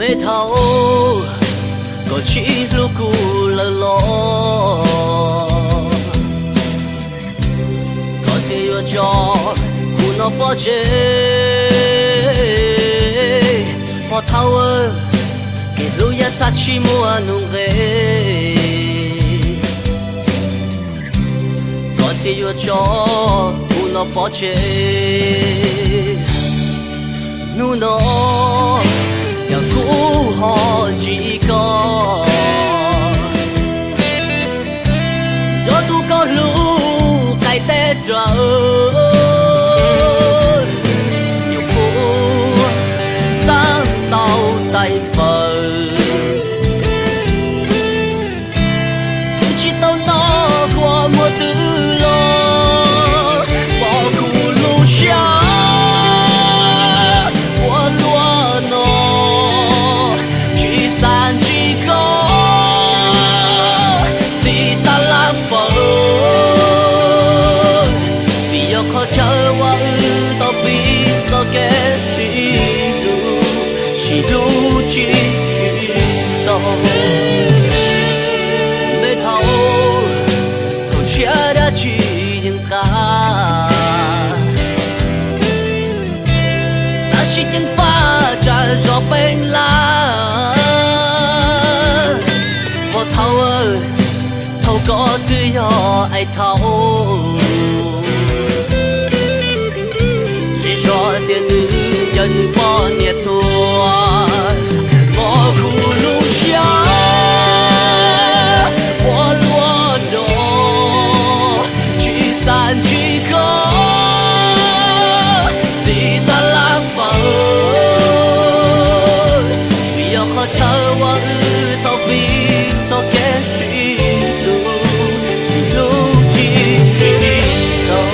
Tej thaum koj tsis hlub kuv lawm los, koj thiaj yuav tso kuv no pov tseg. Pog Thauj, kev hlub yav tag tsis muaj nuj nqis, koj thiaj yuav tso kuv no pov tseg. Hnub no yog kuv ho ntsib koj, nrog tus koj hlub qaij teb raws, nyuam qhuav xav tau tais npaws. Kuv tsis tau hnov koj muaj twg los, pom kuv lub siab ua luaj no, tsis xav ntsib koj li tas laj paws. Vim yog qhov chaw uas wb tau pib txoj kev sib hlub, sib hlub tsis tsis tau. Me thaum thaum tshiab dab tsi yeej qab, tab sis ceev faj tsa zog peeb lawm. Pog Thauj, thaum koj twb yog ais thaum, zej zog tias nws yog nws poj niam tuag, pom kuv lub siab ua luaj no, tsis xav ntsib koj li tas laj paws. Vim yog qhov chaw uas wb tau pib txoj kev sib hlub, sib hlub tsis tsis tau.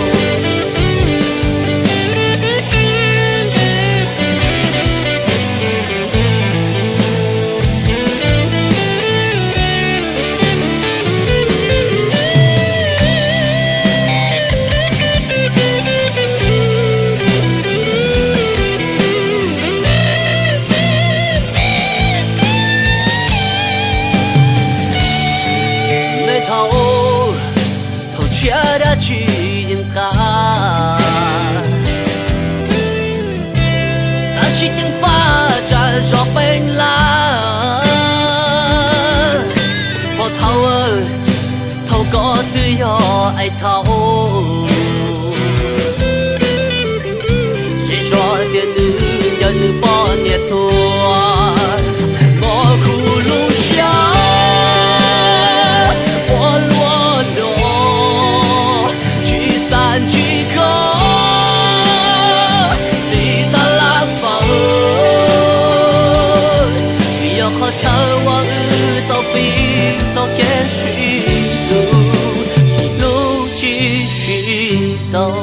Me thaum thaum tshiab dab tsi yeej qab, tab sis ceev faj tsa zog peeb lawm. Pog Thauj, thaum koj twb yog ais thaum, zej zog tias nws yog nws poj niam tuag, pom kuv lub siab ua luaj no, tsis xav ntsib koj li tas laj paws. Vim yog qhov chaw uas wb tau pib txoj kev sib hlub, sib hlub tsis tsis tau.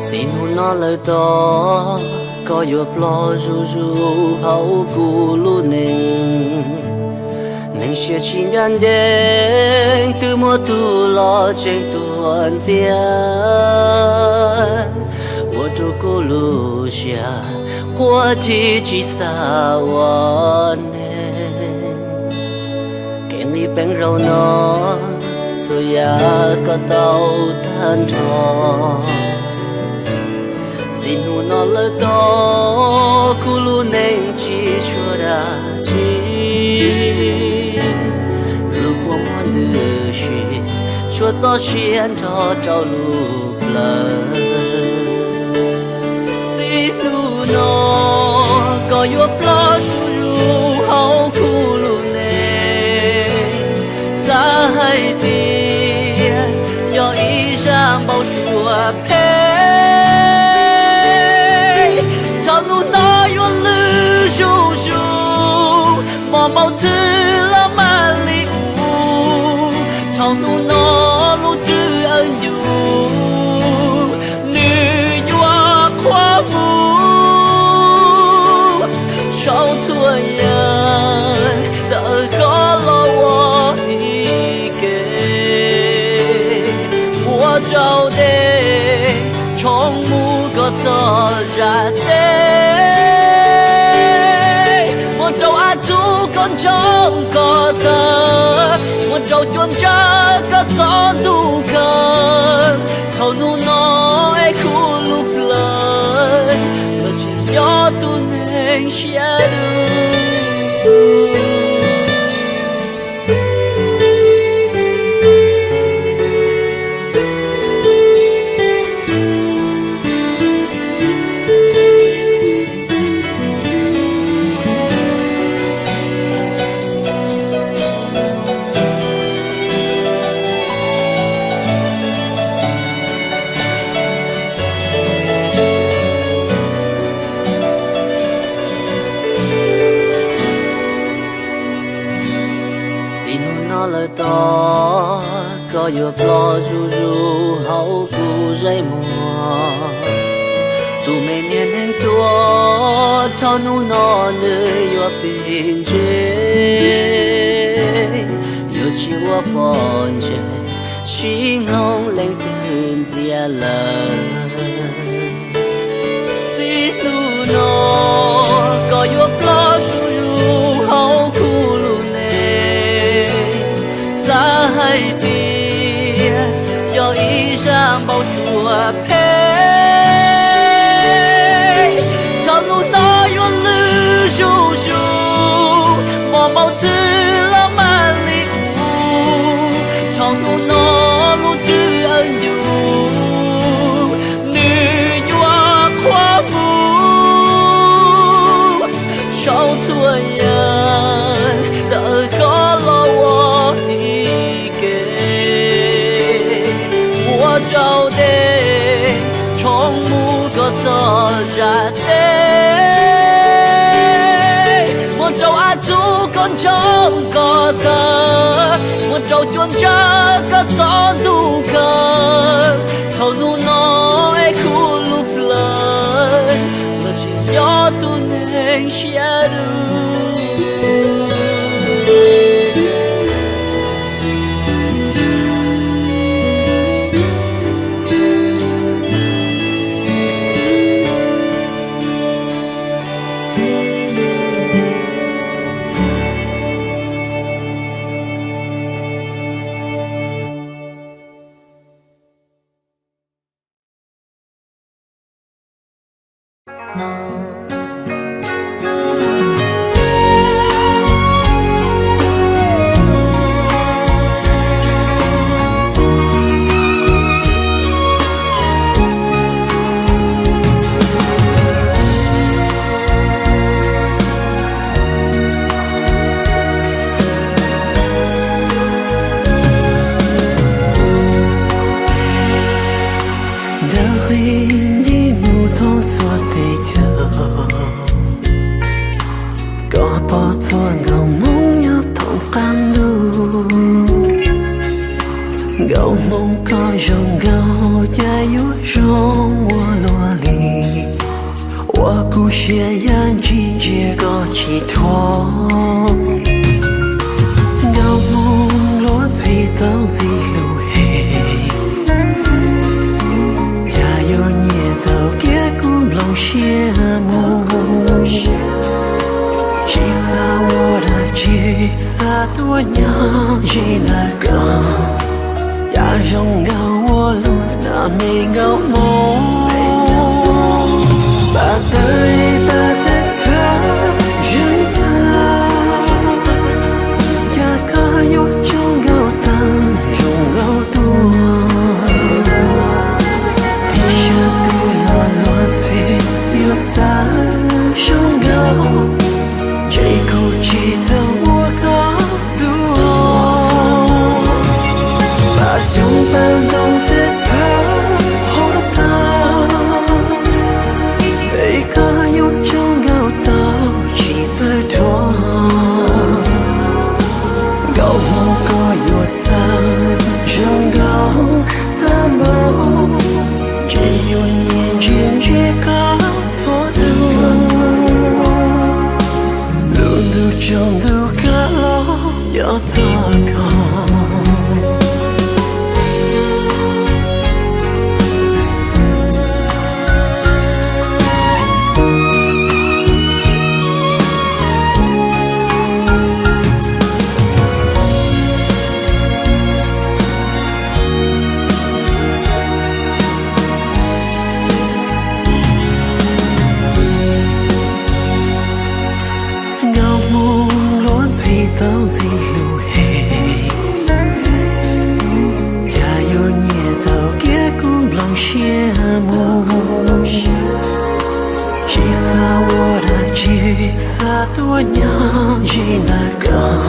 Txij hnub no lawm tod, koj yuav ploj zuj zus hauv kuv lub neej. Neeg siab tsis ncaj ncees twb muab tus los tseem tuaj ntxias, ua rau kuv lub siab quaj chim tsis xav ua neeg. Kev nqis peev zaum no, txhua yam koj tau tag nrho. Txij hnub no lawm tod, kuv lub neej tsis tshuav dab tsi, lub kua muag ntws si, tshuav txoj sia nrog rau lub plawv. Txij hnub no yuav ploj zuj zus hauv kuv lub neej, xav hais tias yog ib zaj npau suav phem. Thaum hnub no yuav lwj zuj zus, hmo npau twg los mam li mus. Thaum hnub no lub twj awm ncuv, nws yuav qhuav mus. Sau txhua yam ntawm koj los ua ib ke, ua rau dej tshoob mus koj txoj zaj teb, ua rau av txuv koj ntsoov koj tawg, ua rau cua ntsawj koj txoj ntuj kawg. Thaum hnub no es kuv lub plawv, koj tsis nco tus neeg siab dub. Txij hnub no lawm tod, koj yuav ploj zuj zus hauv kuv zej muag. Tus me niag neeg tuag thaum hnub no nws yuav pib ntsib, yuav tsis ua pom ntsej, tsis mloog leej twg ntxias lawm. Txij hnub no koj yuav ploj zuj zus hauv kuv lub neej, xav hais tias yog ib zaj npau suav phem. Thaum hnub no yuav lwj zuj zus, hmo npau twg los mam li mus. Thaum hnub no lub twj awm ncuv, nws yuav qhuav mus. Sau txhua yam ntawm koj los ua ib ke, ua rau dej tshoob mus koj txoj zaj teb, ua rau av txuv koj ntsoov koj tawg, ua rau cua ntsawj koj txoj ntuj kawg. Thaum hnub no es kuv lub plawv, koj tsis nco tus neeg siab dub. Dawb qis nti mus thoob txhua teb chaws, koj pom txhua nkauj hmoob nyob thoob qab ntuj. Nkauj hmoob koj zoo nkauj cas yuav zoo ua luaj li, ua kuv siab ya ntsia koj tsis thuam. Nkauj hmoob luag ntxhi tau ntxim hlub heev, cas yuav nyiam tau kiag kuv nplooj siab mus. Tsis xav ua dab tsi, xav tuaj nyob ze ntawm koj, cas zoo nkauj ua luaj na me nkauj hmoob. Pab tawg pab tawg txhawj zeeg tag, cas koj yuav zoo nkauj tag zoo nkauj tuaj, thiab sab twg los luag ntxhi yuav txawj zoo nkauj. Txhaj tuaj nyob ze ntawm koj,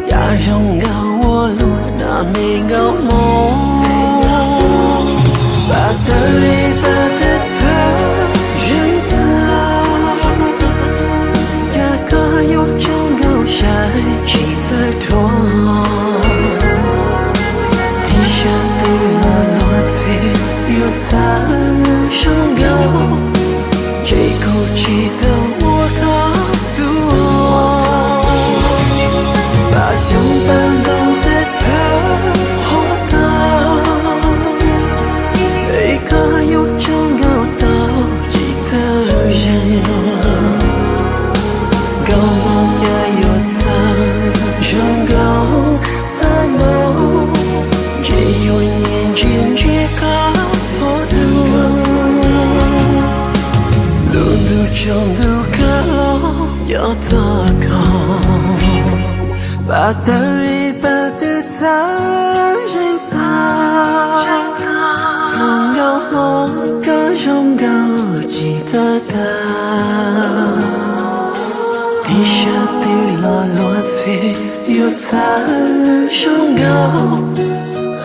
cas zoo nkauj ua luaj na me nkauj hmoob. Pab tawg li pab twb txhawj zeeg tag, cas koj yuav tsaug nkauj sai tsis txawj dhuav. Tig sab twg los luag txhij yuav txawj zoo nkauj, ntshe kuv tsis tau muab koj tua. Pab xyoob pab ntoo twb txhawj qhuav tag, es koj yuav tsaug nkauj tau tsis txawj zeeg. Nkauj hmoob cas yuav txawj zoo nkauj tag npaum, ntshe yuav nyiam ntsia ntsia koj txhua hnub. Lub ntuj tsaus ntuj kawg los nco txog koj, pab tawg li pab twb txhawj zeeg tag. Nkauj hmoob koj zoo nkauj tsis txawj tag, tig sab twg los luag txhij yuav txawj zoo nkauj.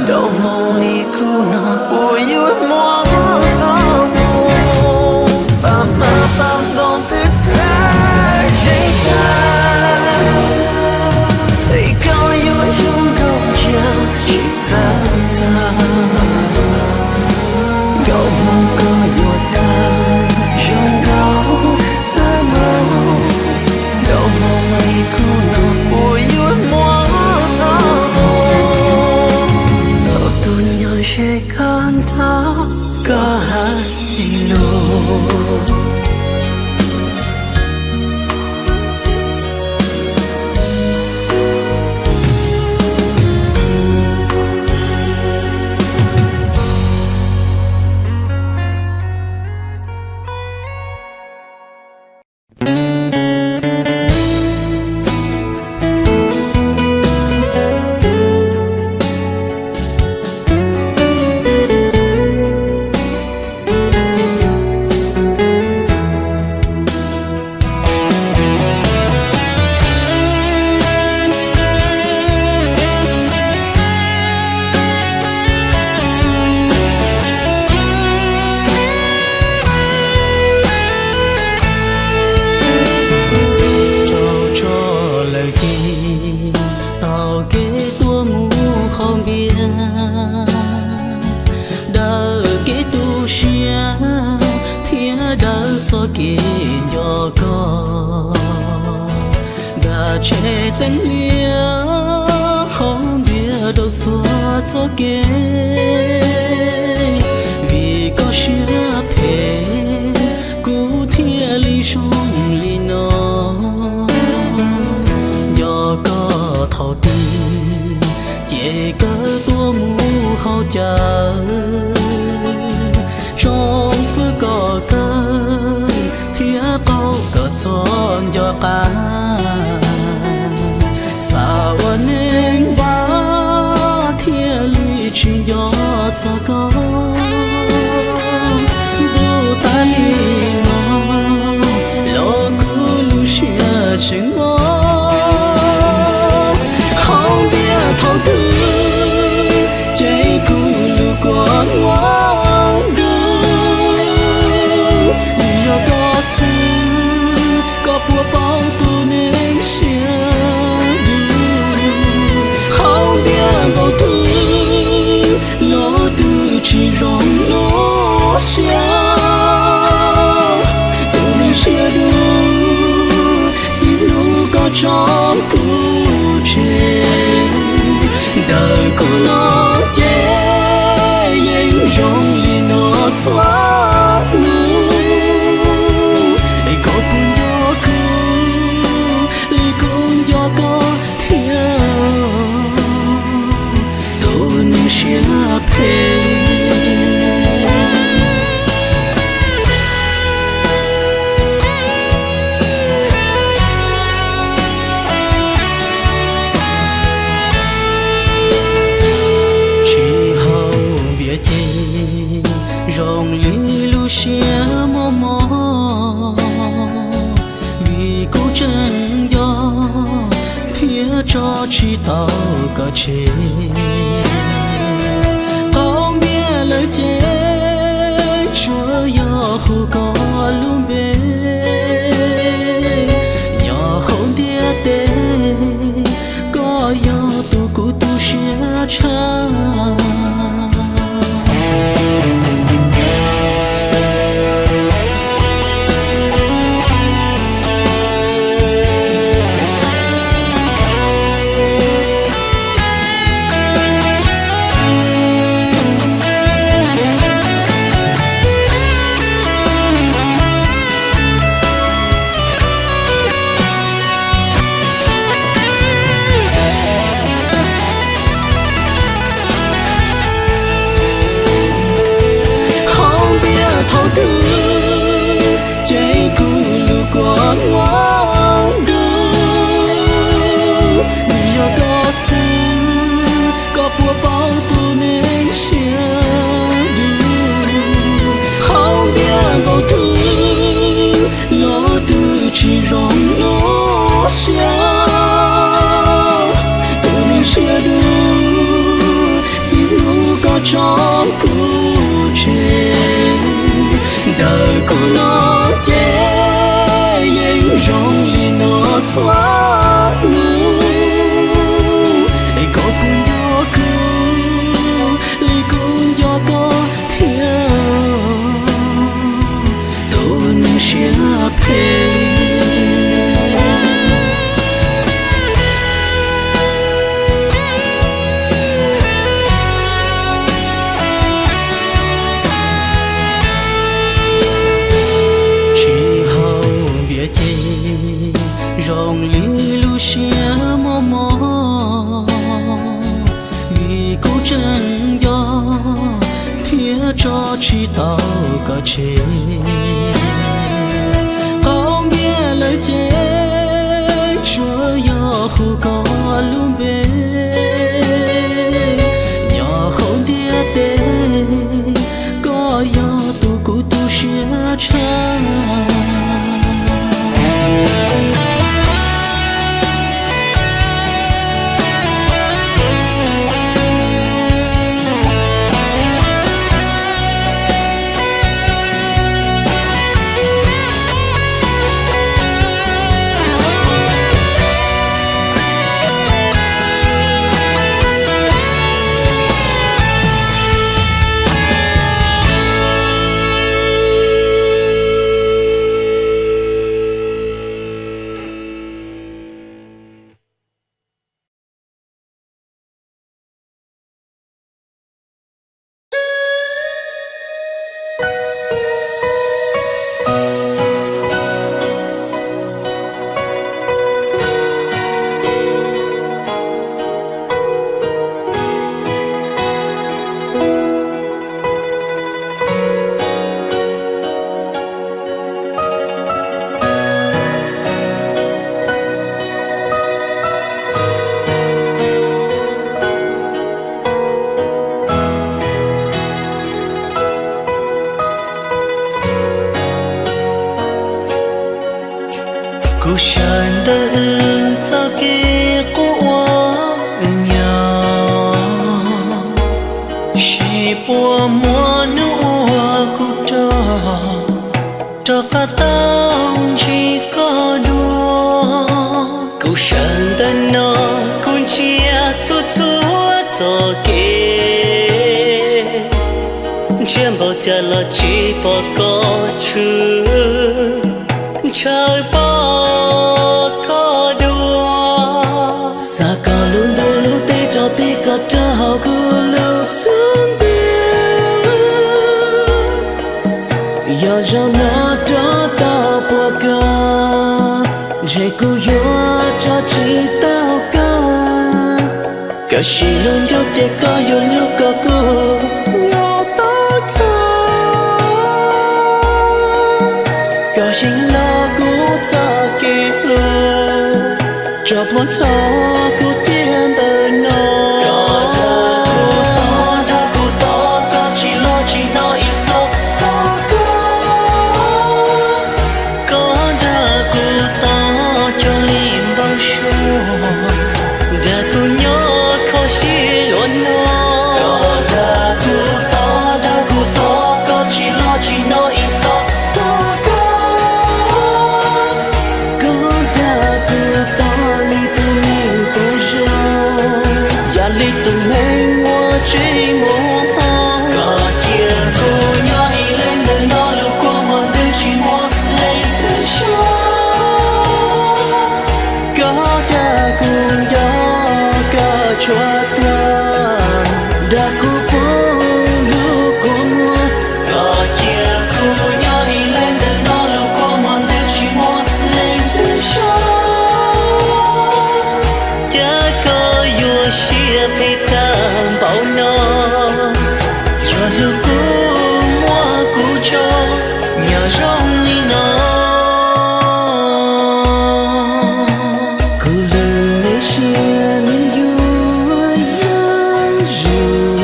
Nkauj hmoob li kuv no puas yuav muaj txoj moo, pab hmab pab ntoo twb txhawj zeeg tag, es koj yuav zoo nkauj ntsia tsis txawj tag. Nkauj hmoob koj yuav txawj zoo nkauj tag npaum, nkauj hmoob li kuv no puas yuav muaj txoj moo, thaum tuaj nyob ze koj nrog koj hais lus. Tsaug tso lawm ces tau kev tuaj mus haus npias, daws kev tu siab thiab daws txoj kev nco koj. Npaj tsev teeb hlias haus npias rau txhua txoj kev, vim koj siab phem kuv thiaj li zoo li no. Nco koj thaum twg ces kawg tuaj mus haus cawv, tsoom fwv koj kawg thiab qaug koj txhua nco qab. Xav ua neeg npab thiaj li tsis nco txog koj, ntuj tas li no los kuv lub siab tseem mob. Haus npias thaum twg ces kuv lub kua muag ntuj, vim yog koj xwb koj puas paub tus neeg siab dub. Haus npias npaum twg los twb tsis zoo lub siab, tus neeg siab dub xib hlub koj tso kuv tseg. Ntawm kuv no ces yeej zoo li no txhua hnub, es koj puas nco kuv li kuv nco koj thiab, tus neeg siab phem. Tsis haus npias ces zoo li lub siab mob mob, tso tsis tau koj tseg. Qaub npias lawm ces tsuas yog hu koj lub npe. Nyob hauv ntiaj teb, koj yog tus kuv tu siab tshaj. Hauv ntiaj teb thaum twg ces kuv lub kua muag ntuj, nws yog koj xwb, koj puas paub tus neeg siab dub. Hauv ntiaj teb npaum twg los twb tsis zoo lub siab, tus neeg siab dub, txij hnub koj tso kuv tseg. Ntawm kuv no ces yeej zoo li no txhua hnub, es koj kuj nco kuv li kuv nco koj thiab, tus neeg siab phem. Tsis haus npias ces zoo li lub siab mob mob, vim kuv tseem nco thiab tso tsis tau koj tseg. Qaub npias lawm ces tsuas yog hu koj lub npe. Nyob hauv ntiaj teb, koj yog tus kuv tu siab tshaj. Kuv sawv ntawm wb txoj kev qub uas wb nyob, seb puas muaj hnub uas kuv rov, rov qab tau ntsib koj dua. Kuv sawv ntawm no kuv ntsia txhua txhua txoj kev, ntsia npaum cas los tsis pom koj tshwm, ntshaw pom koj dua. Xa koj lub ntuj lub teb rau tib koj rau hauv kuv lub xub ntiag. Yog zaum no rov tau pom koj, ntshe kuv yuav tso tsis tau koj. Koj siv lub nruab ces koj yuav hlub koj, kuv yuav tos koj. Koj yeej los kuv txoj kev hlub, tso plhuav nrho kuv cia ntawm no. Koj dag kuv tos, dag kuv tos, koj tsis los tsis hnov ib zaug txog koj. Koj dag kuv tos cuag li npau suav, Zoo li no, kuv lub me siab nws yuav yeej zuj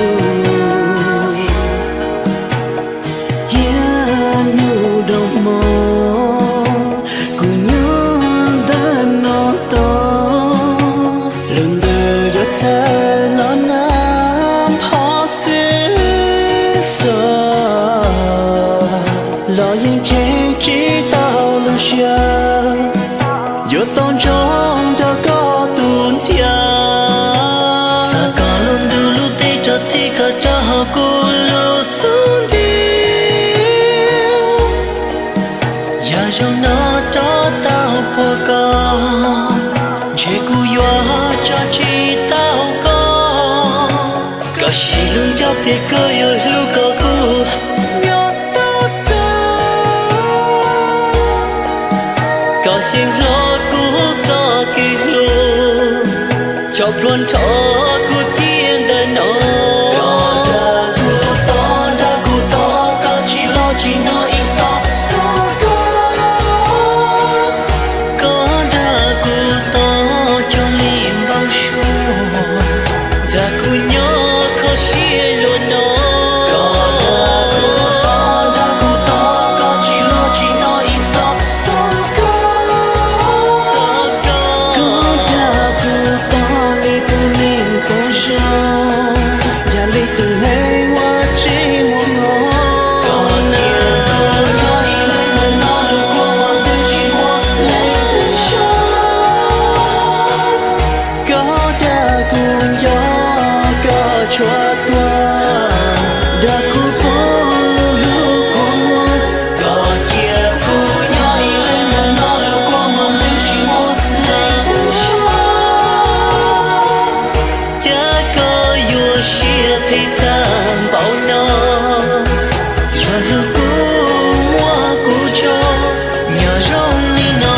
cia hnub dob hmo, kuv nyob ntawm no tos. Lub ntuj yuav txhawj los nag phob xwb xwb, los yeej cheem tsis tau lub siab yuav tau nrog nrog koj tus ntxhiab. Xa koj lub ntuj lub teb rov thib koj rau hauv kuv lub xub ntiag. Yog zaum no rov tau puag koj, ntshe kuv yuav tso tsis tau koj. Koj sim lub ncauj tias koj yuav hlub kom kuv nyob tos koj. Koj xyeej hlob kuv txoj kev hlub, tso plhuav nrho kuv cia ntawm no. Koj nrog kuv tos, nrog kuv tos, koj tsis los tsis hnov ib xyob txog koj. Koj nrog kuv tos cov li npau suav, nrog kuv nyob kho siab luag no. Koj nrog kuv tos, nrog kuv tos, koj tsis los tsis hnov ib xyob txog koj. Koj nrog kuv tos li tus neeg poob zog, yog li tus neeg uas tsis muaj hmoo. Koj cia kuv nyob ib leeg ntawm no, lub kua muag twb tsis muaj leej twg xyov. Koj nrog kuv nco, koj tshua tuag, nrog kuv poob lub kua muag. Koj cia kuv nyob ib leeg ntawm no, lub kua muag twb tsis muaj leej twg xyov. Cas koj yuav siab phem tag npaum no, yog hlub kuv muab kuv tso, nyob zoo li no.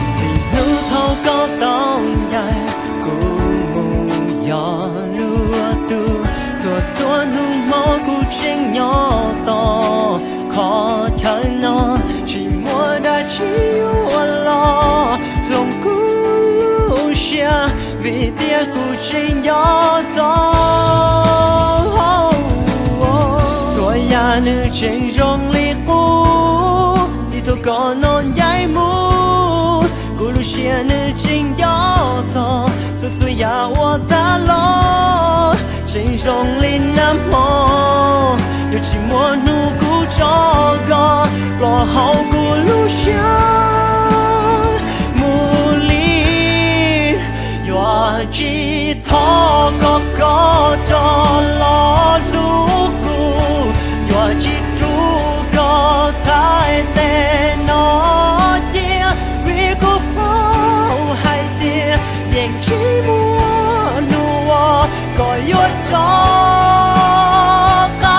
Txij hnub thaum koj tau ncaim kuv mus yos luag tug, txhua txhua hnub hmo kuv tseem nyob tos qhov chaw no, tsis muaj dab tsi yuav los hloov kuv lub siab, vim tias kuv tseem nco txog. Txhua yam nws tseem zoo li qub, txij thaum koj no ncaim mus, kuv lub siab nws tseem nco txog txhua txhua yam uas tas los. Tseem zoo li nag hmo, yuav tsis muaj hnub kuv tso koj los hauv kuv lub siab mus li. Yuav tsis thov kom koj rov los hlub kuv, yuav tsis rub koj txhais tes no cia, vim kuv paub hais tias yeej tsis muaj hnub uas koj yuav rov qab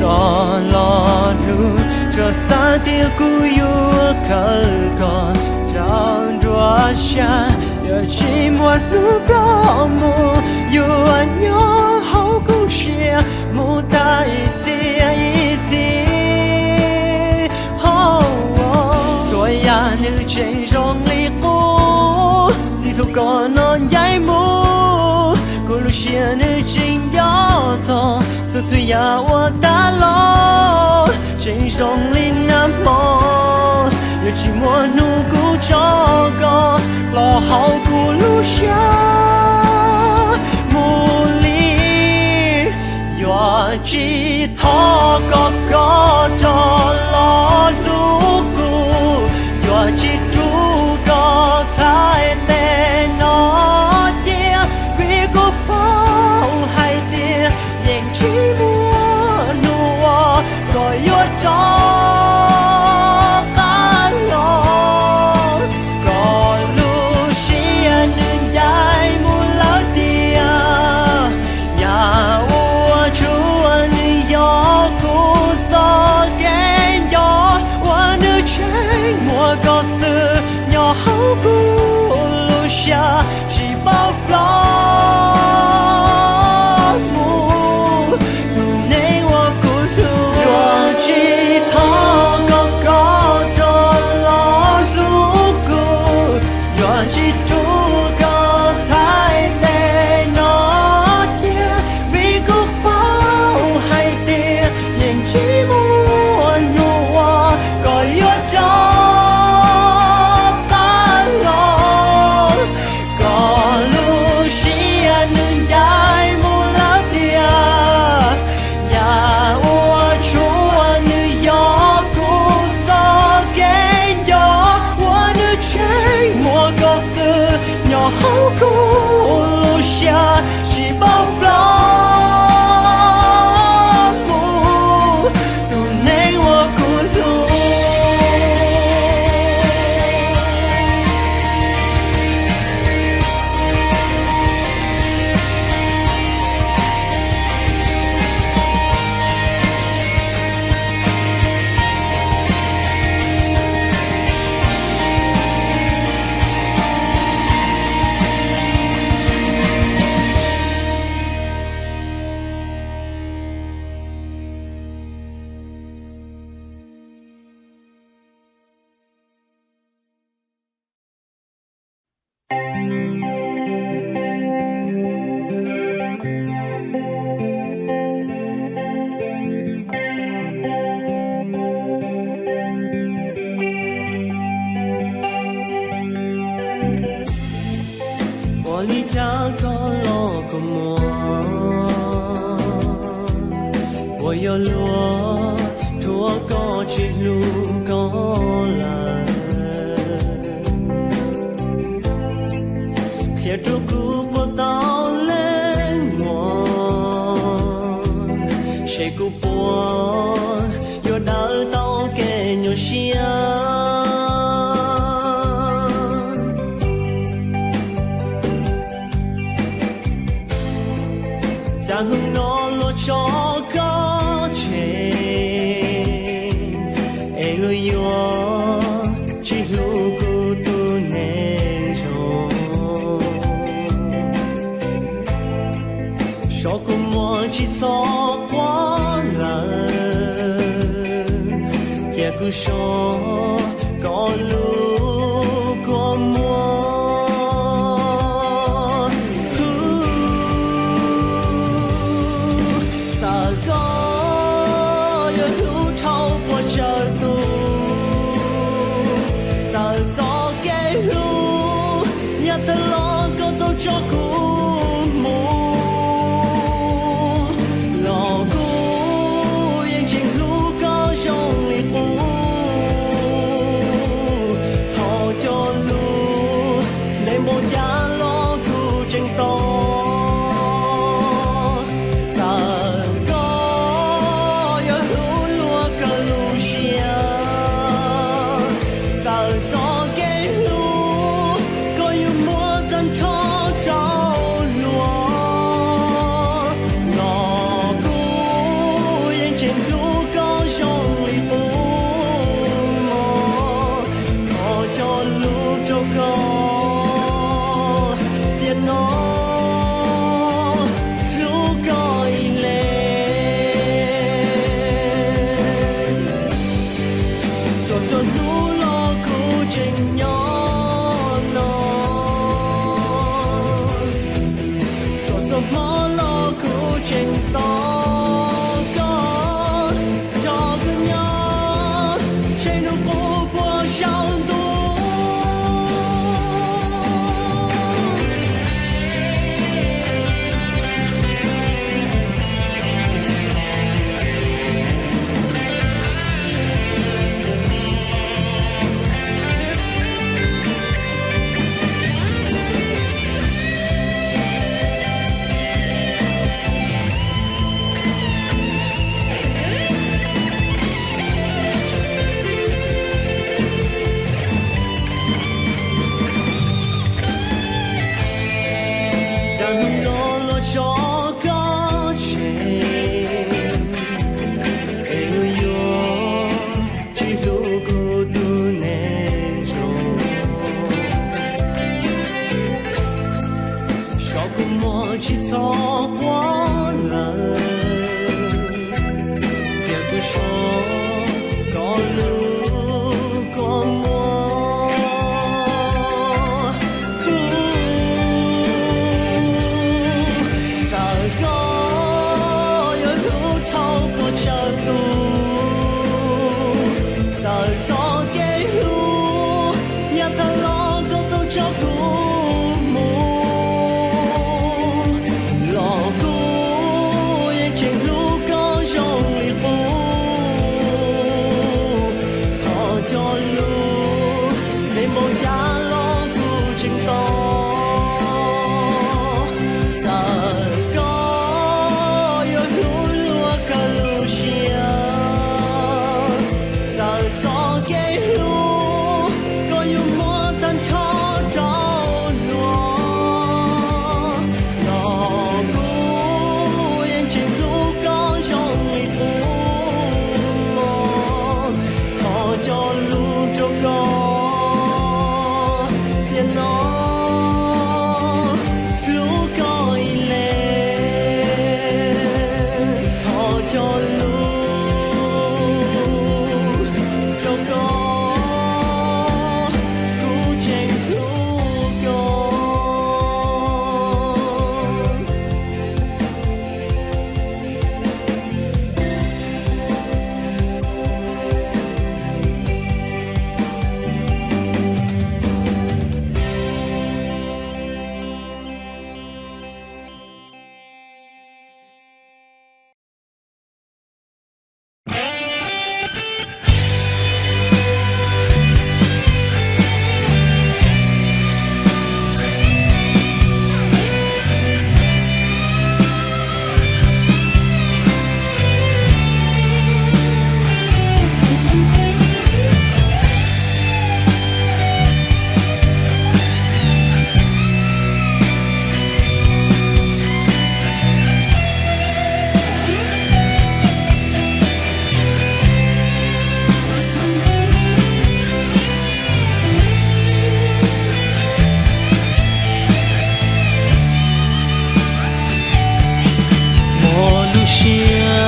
Koj los hlub, tsuas xav tias kuv yuav khaws koj rau nruab siab. Yog tsis muaj hnub koj mus, yuav nyob hauv kuv siab mus tag ib txhis ib txhis. Txhua yam nws tseem zoo li qub, txij thaum koj no ncaim mus, kuv lub siab nws tseem nco txog txhua txhua yam uas tas los, tseem zoo li nag hmo. Yog tsis muaj hnub kuv tso koj los hauv kuv lub siab mus li, yuav tsis thov kom koj rov los hlub kuv, yuav tsis rub koj txhais tes no cia, vim kuv paub hais tias yeej tsis muaj hnub uas koj yuav rov qab los. Koj lub siab nws ncaim mus lawm tiag, yam uas tshua nws yog kuv txoj kev nco, uas nws tseem muaj koj xwb nyob hauv kuv lub siab tsis paub plaub mus. Tus neeg uas kuv hlub, yuav tsis thov kom koj rov los hlub kuv, yuav tsis rub koj txhais tes no cia, vim kuv paub hais tias yeej tsis muaj hnub uas koj yuav rov qab los. Koj lub siab nws ncaim mus lawm tiag, yam uas tshua nws yog kuv txoj kev nco, uas nws tseem muaj koj xwb nyob hauv kuv lub siab tsis paub plaub mus. Tus neeg uas kuv hlub, Ua li cas koj los kua muag, puas yog luag thuam koj tsis hlub koj lawm? Qhia rau kuv puas tau leej muag, seb kuv puas yuav daws tau kev nyuaj siab. Cas hnub no luag tso koj tseg, es luag yuav tsis hlub kuv tus neeg zoo. Sov kua muag tsis txhob quaj lawm, cia kuv sov koj lub kua muag. Txawm koj yuav hlub dhau puas tsawg tus, txawm txoj kev hlub yav tag los koj tau tso kuv mus, los kuv yeej tseem hlub koj zoo li qub. Thov cov lus ntev npaum cas los kuv tseem tos. Txawm koj yuav hlub luag kawg lub siab, txawm txoj kev hlub koj yuav muab tag nrho rau Tsis txhob quaj lawm, cia kuv so koj lub kua muag. Txawm koj yuav hlub dhau puas tsawg tus, txawm txoj kev hlub yav tag los koj tau tso kuv mus, los kuv yeej tseem hlub koj zoo li qub. Thov cov lus npe npaum cas los kuv tseem tos. Txawm koj yuav hlub luag kawg lub siab, txawm txoj kev hlub koj yuav muab tag nrho rau luag, los kuv yeej tseem hlub koj zoo li qub. Thov cov lus rau koj tiam no, hlub koj ib leeg. Thov cov lus rau koj, kuv tseem hlub koj. Muaj lub siab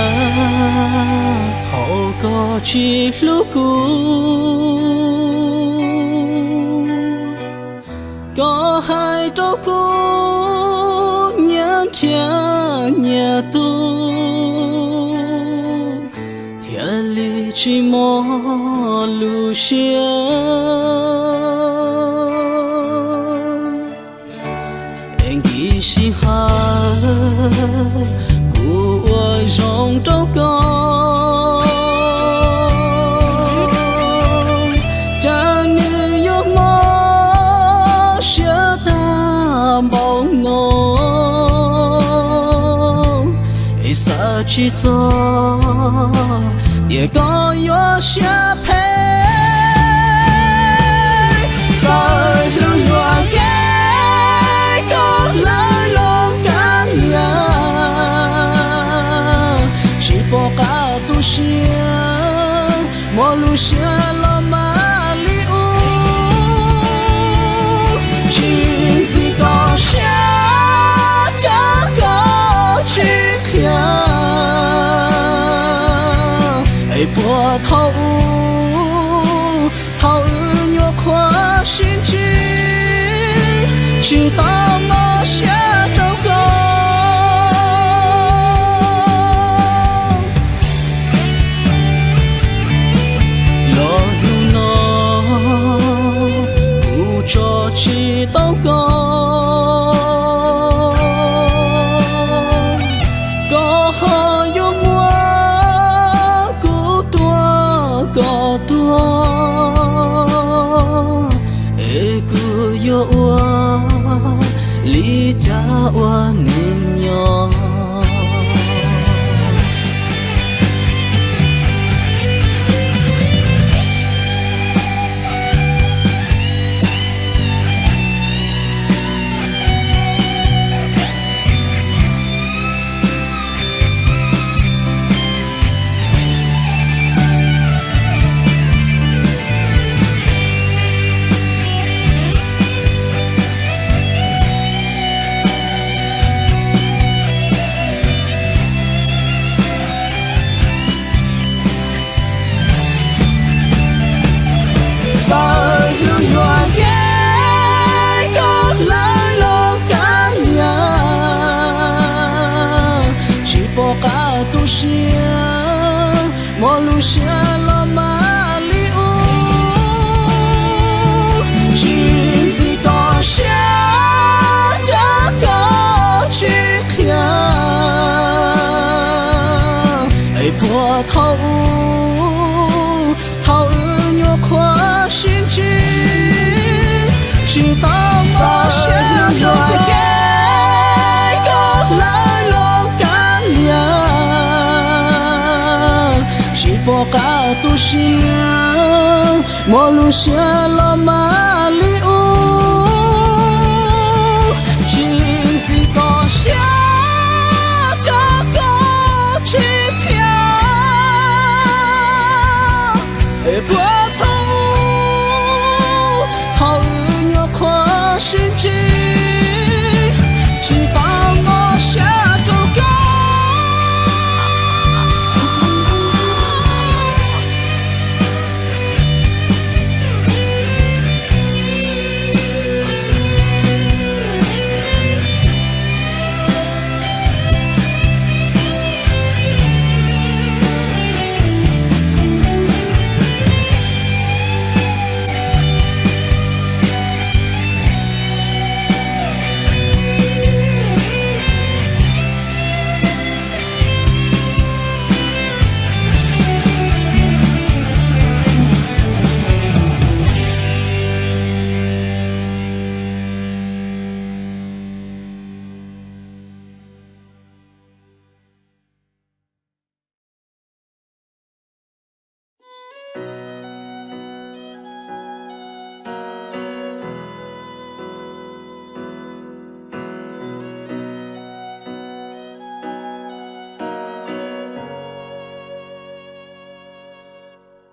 thaum koj tsis hlub kuv, koj hais rau kuv nyias nrhiav nyias tug, thiaj li tsis muaj lub siab. Es nkim sij hawm kuv ua zoo rau koj, cas nws yuav mob siab tag npaum no. Es xav tsis txog tias koj yuav siab phem, txawm hlub yuam kev koj lawv los kab nias, tsis pom qab tu siab, muaj lub siab los mas li ub, tsis ntxim koj siab, cas koj tsis qhia, es puas thaum ub, thaum wb nyuam qhuav sib ntsib, tsis tau mob siab rau koj. Los hnub no kuv tso tsis tau koj, koj ho yuav muab kuv tua kom tuag, es kuv yuav ua li cas ua neej nyob. Tsis tau txo siab rau koj, koj lawv los kav liam, tsis pom qab tu siab, muaj lub siab los mas li ub. Tsis ntxim koj siab, cov koj tsis qhia es puas thaum, thaum wb nyuam qhuav sib ntsib, tsis tau mob siab rau koj.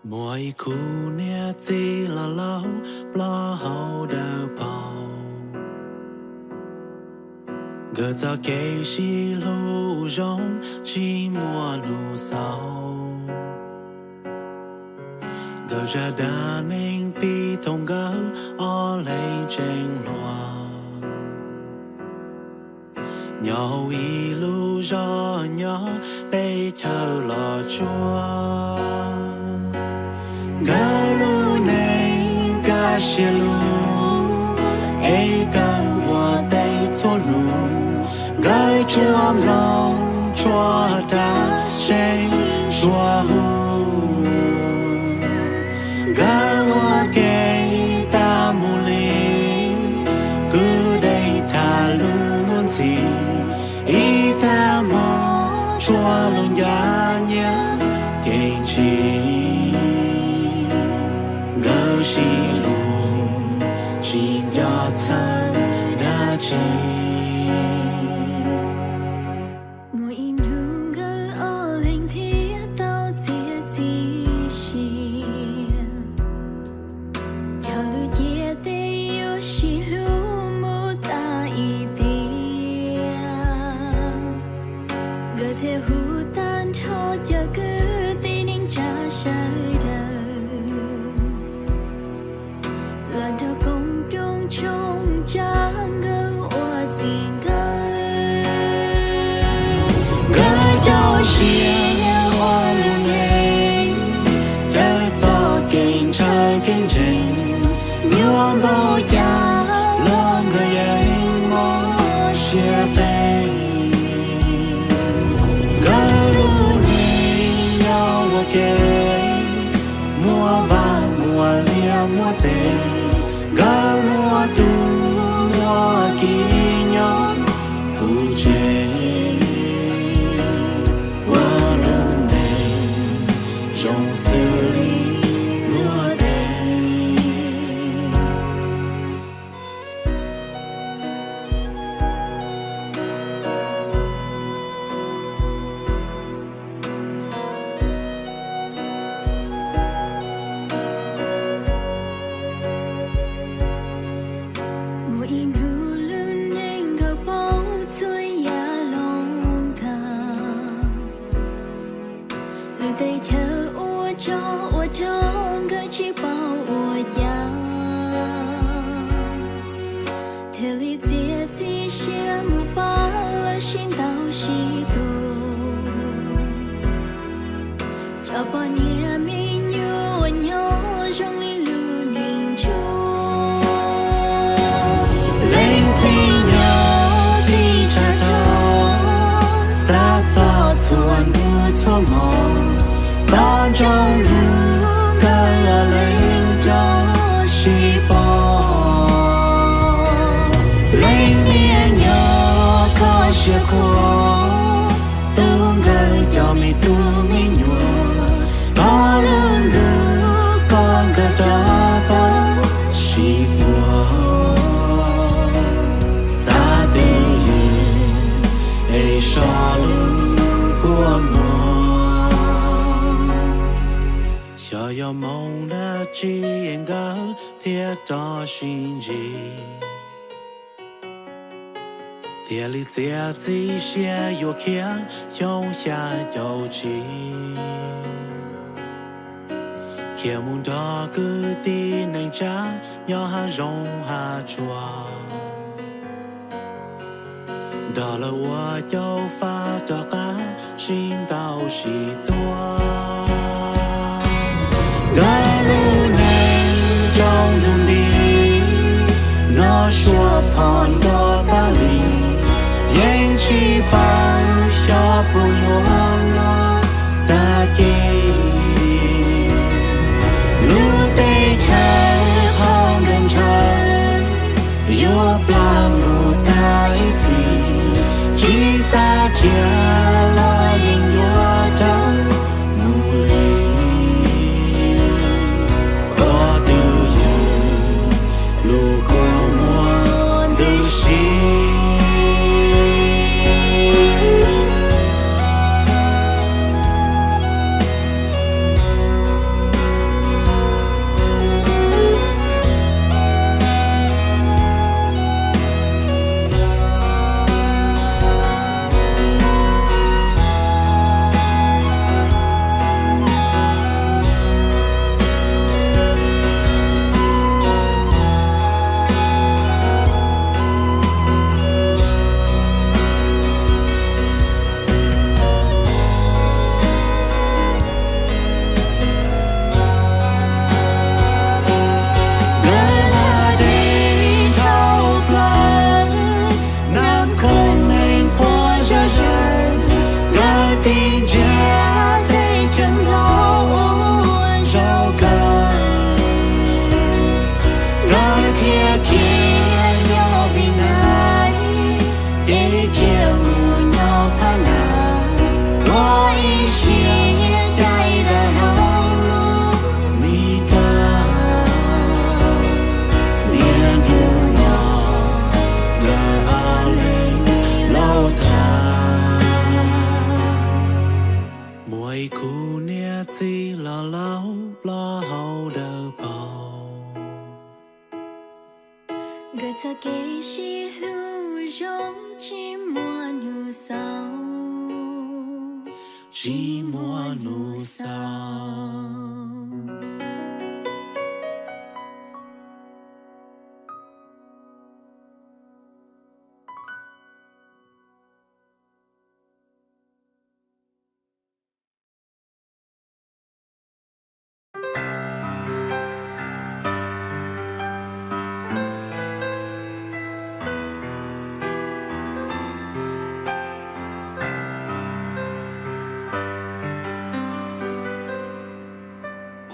Muaj ib khub niam txiv laus laus plob hauv dawm paug, nkawd txoj kev sib hlub zoo tsis muaj hnub xaus. Nkawd zaj dab neeg pib thaum nkawd ob leeg tseem hluas, nyob hauv ib lub zos nyob teb chaws Los Tsuas. Nkawd lub neej kaj siab lug, es kawg ua teb txhua hnub. Nkawd tsuas mloog tshuab rag seev tshuab hum. Nkawd ua ke tas mus li, kwv deg tham lus luag ntxhi, ib tag hmo tshuav lub ncaj nyiaj kev ntshis. Nkawd sib hlub tsis nco txhawj dab tsi. Muaj ib hnub nkawd ob leeg thiaj tau txiav txim siab, cog lus cia tes yuav sib hlub mus tas ib tiam. Nkawd thiaj hu tag nrho cov kwv tij neej tsa sawv daws los nrog koom rooj tshoob tsa nkawd ua txij nkawm. Nkawd rau siab ua lub neej raws txoj kev ntshaw kev ntseeg, nyuaj npaum cas los nkawd yeej mob siab qees. Nkawd lub neej nyob ua ke, muaj vaj muaj liaj muaj teb, nkawd muaj tub muaj ki nyob puv tsev. Ua lub neej zoo xws li luag tej. Muaj ib hnub lub neej nkawd paub txhua yam loj tag. Lub teb chaws ua tsov ua rog nkawd tsis paub ua cas. Thiaj li txiav txim siab mus pab lawv sib ntaus sib tua. Cov poj niam me nyuam uas nyob zoo li lub neej ntsuag. Leej txiv nyob tib tsam rau, xav txog txhua hnub txhua hmo, nco ntsoov lub nkawd los leej rau sib pom. Leej niam nyob kho siab khuav, tu nkawd cov me tub me nyuam, thov lub ntuj koj nkawd rov tau sib puag. Xav twj ywm es so lub kua muag, xyov yog moo dab tsi es nkawd thiaj rov sib ntsib, thiaj li txiav txim siab yuav khiav xyoo xya caum tsib, khiav mus nrog kwv tij neej tsa nyob hav zoov hav tsuag, nrog lawv ua caum faj rov qab sib ntaus sib tua. Nkawd lub neej tsaus ntuj nti, noj sua phom nto tas li, yeej tsis paub xyov puas yuav muaj tag kis. Lub teb chaws qhov ntshaw ntshaw, yuav plam mus tag ib txhis, tsis xav khiav los yeej yuav tau mus li. Ua twj ywm lub kua muag ntuj si. Nkawd hla dej dhau plaws, nab khoom neeg quaj zom zaws, nkawd tig ntsiag teb chaws Nplog ua zaum kawg. Nkawd khiav khiav nyob Vib Nais, ces khiav mus nyob Phab Nab, ua ib siab caij dab hlau lub Mis Kas. Niaj hnub no nkawd ob leeg laus tag, muaj ib khub niam txiv los laus plaub hau dawb paug. Nkawd txoj kev sib hlub zoo tsis muaj hnub xaus, tsis muaj hnub xaus.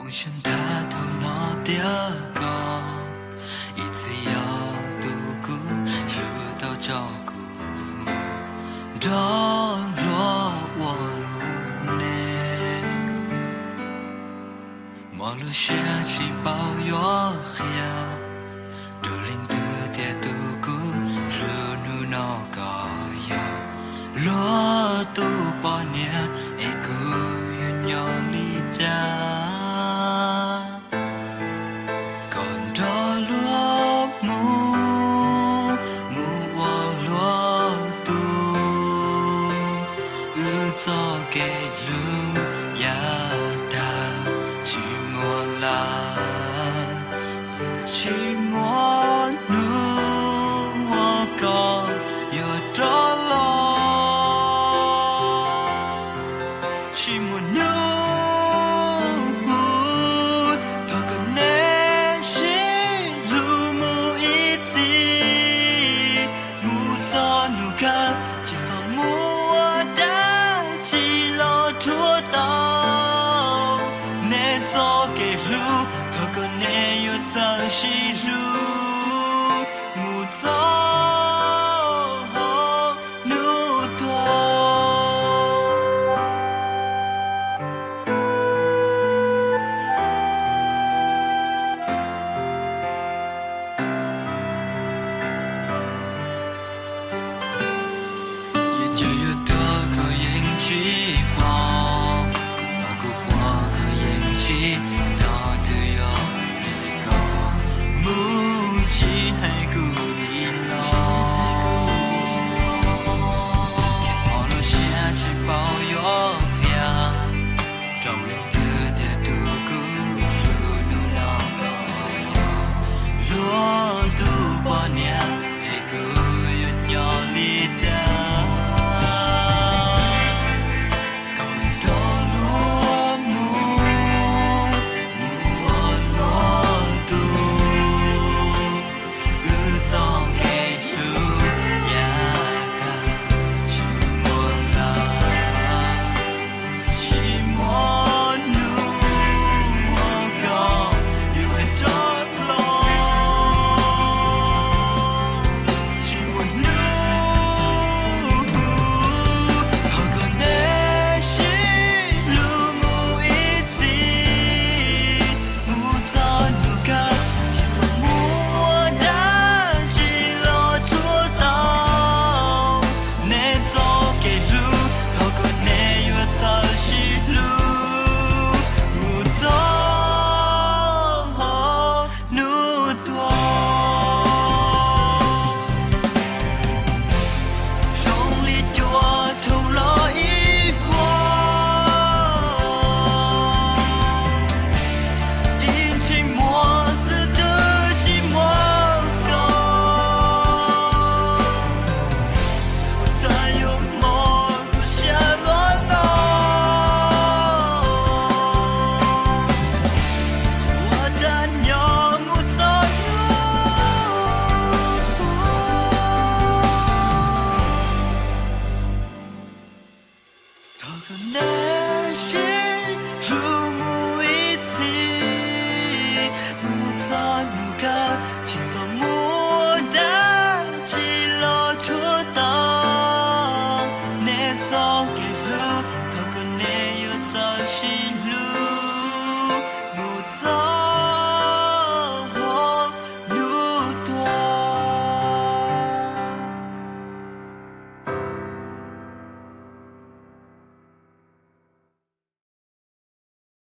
Ua tsaug ntau thaum no tias koj ib txwm yog tus kuv hlub tau tso kuv mus nrog luag ua lub neej. Mob lub siab tsis paub yuav qhia rau leej twg tias tus kuv hlub hnub no koj yog luag tus poj niam es kuv yuav nyob